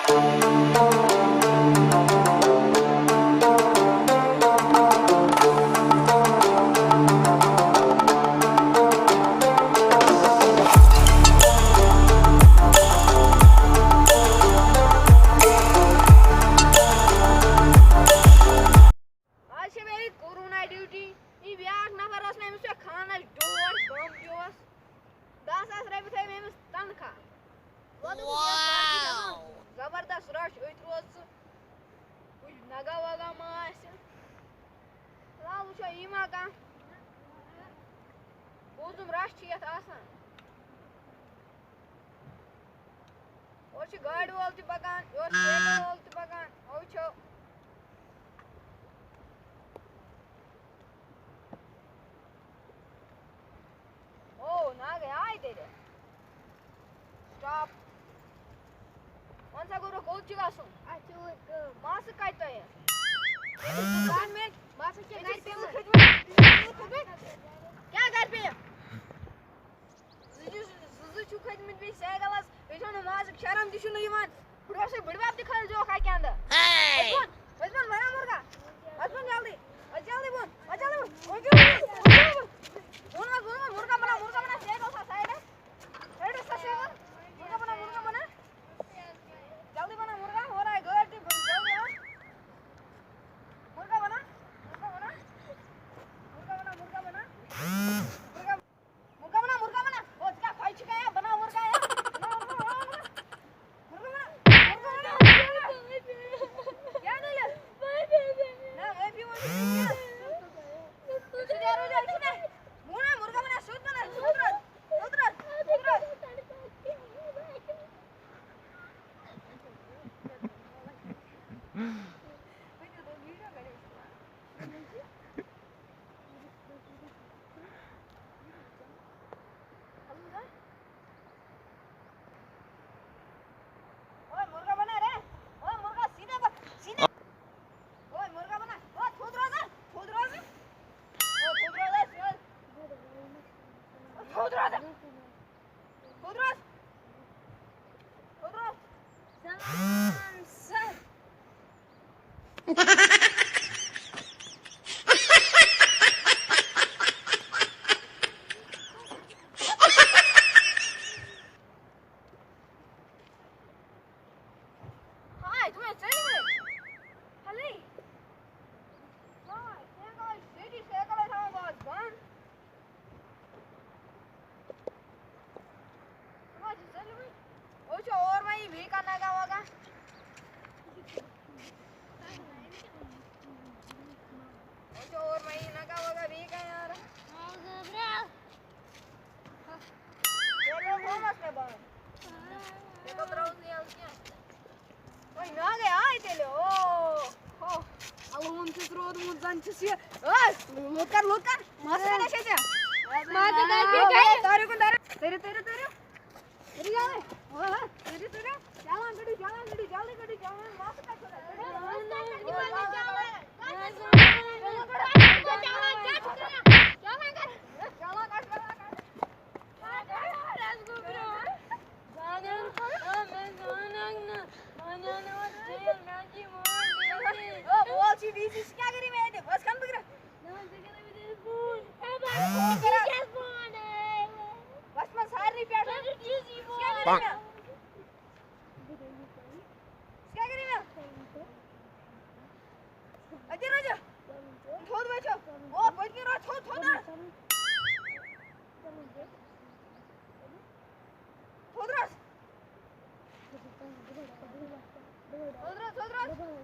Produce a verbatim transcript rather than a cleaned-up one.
آز چھِ مےٚ یہِ کورونا ڈیوٹی۔ یہِ بیٛاکھ نفر اوس مےٚ أمِس پٮ۪ٹھ کھانَس ڈوٹھ، بم بیوس۔ دَہ ساس رۄپیہِ تھٲے مےٚ أمِس تنخواہ۔ وۄنۍ دوٚپُس، یَتھ کارَس چھِ گژھان زبردست رش، أتھۍ روز ژٕ۔ وٕچھ نگا وگا ما آسہِ۔ فِلحال وٕچھو یہِ ما کانٛہہ۔ بوٗزُم رش چھِ یَتھ آسان۔ اورٕ چھُ گاڑِ وول تہِ پکان، یورٕ چھُ سایکل وول تہِ پکان۔ وۄنۍ وٕچھو۔ او، ناگے آے تیٚلہِ۔ سٹاپ۔ وَن سا گوٚبرا، کوٚت چھُ گژھُن؟ اَسہِ چھِ وۄنۍ کٲم۔ ماسک کَتہِ تۄہہِ؟ ماسک چھِ گَرِ پیٚمٕژ۔ کیٛاہ گَرِ پیٚیہِ؟ زٕ چھِ، زٕ زٕ چھِو کھٔتۍمٕتۍ بیٚیہِ سایکَلَس، بیٚیہِ چھو نہٕ ماسٕک، شرم تہِ چھُنہٕ یِوان۔ بٕڈبَب سۭتۍ، بٕڈبَب تہِ کھٲلۍ زیوکھ اَکہِ اَندٕ۔ ہے! أسۍ بۄن، أسۍ بۄن بَناو مُرغا۔ أسۍ بۄن جلدی، أسۍ جلدی بۄن، أسۍ جلدی بۄن، أسۍ جلدی بۄن، أسۍ جلدی بۄن۔ بۄن حظ، بۄن حظ، مُرغا بَناو، مُرغا بَناو، سایکَل تھاو سایڈَس۔ سایڈَس تھاو سایکَل۔ مُرغا بَناو، مُرغا بَناو۔ جلدی بَناو مُرغا، ہورٕ آیہِ گٲڑۍ تہِ، بۄن جلدی آو۔ مُرغا بَناو، مُرغا بَناو۔ مُرغا بَناو، مُرغا بَناو۔ مُرغا مُرغا بنا، مُرغا بنا۔ او، ژٕ کیٛاہ کھۄژِ چھُکھ یا؟ بنا مُرغا یا۔ بنا مُرغا، بنا مُرغا۔ مُرغا بنا، مُرغا بنا۔ کیٛاہ دٔلیٖل؟ نہ، معٲفی وٲفی چھُنہٕ کینٛہہ۔ ژٕ دِ روزدار چھُنہ۔ بنا مُرغا بنا، سیوٚد بنا، سیوٚد روز۔ سیوٚد روز، سیوٚد روز۔ اوے مُرغا بنا رے، اوے مُرغا سیٖدھا بَ-، سیٖدھا۔ اوے مُرغا بنا، اوے تھوٚد روز ہا، تھوٚد روز ہا۔ اوے تھوٚد روز ہا، سیوٚد۔ اوے تھوٚد روز ہا۔ تھوٚد روز۔ تھوٚد روز۔ سلام سر۔ ہاے، تِم ٲسۍ ژٔلۍمٕتۍ۔ ہَلے۔ ہاے، سایکل ٲسۍ سیٚدی، سایکل ٲسۍ تھاوان بہٕ آس بنٛد۔ تِم ٲسۍ ژٔلۍمٕتۍ۔ وۄنۍ چھُ اور وۄنۍ یہِ بیٚیہِ کانٛہہ نگا وگا۔ وۄنۍ چھُ اور وۄنۍ یہِ نگا وگا بیٚیہِ کانٛہہ یارٕ۔ ییٚلہِ وۄنۍ ہومَس مےٚ بنٛد۔ مےٚ دوٚپ ترٛاوُس نہٕ یَلہٕ کینٛہہ۔ وۄنۍ ناگے آے تیٚلہِ۔ او، ہو۔ اَلوُن چھُس روٗدمُت، زَن چھُس یہِ۔ اوے، لوٚت کر، لوٚت کر۔ مَس کَتہِ چھےٚ ژےٚ؟ مَس کَتہِ چھےٚ؟ تٔرِو کُن، تٔرِو۔ تٔرِو، تٔرِو، تٔرِو۔ تٔرِو جلدی۔ ہو، ہو۔ تٔرِو، تٔرِو۔ چالان کٔڑِو، چالان کٔڑِو، جلدی کٔڑِو، چالان۔ مَس کَتہِ چھےٚ؟ چالان کر۔ چالان کر۔ چالان کر۔ زانان، آ، مےٚ زانان نہٕ۔ زانان اوس ٹھیٖک، مےٚ چھِ مول ڈی سی۔ او، مول چھِ ڈی سی، ژٕ کیٛاہ کٔرِو مےٚ اَتہِ؟ بَس کھَن بہٕ کَرٕ۔ نہ، ژٕ کَرٕ مےٚ تیٚلہِ فون۔ ہے، بَس فون کَران۔ ژےٚ کیٛاہ فون ہے؟ بَس مےٚ سارنٕے پٮ۪ٹھ۔ ژےٚ چھُ ڈی سی فون۔ ژٕ کیٛاہ کٔرِو مےٚ؟ ژٕ کیٛاہ کٔرِو مےٚ؟ اَتی روزِ۔ تھوٚد وۄتھِو۔ او، پٔتۍ کِنۍ روزِ تھوٚد، تھوٚد روزِ۔ تھوٚد روز۔ تھوٚد روز، تھوٚد روز۔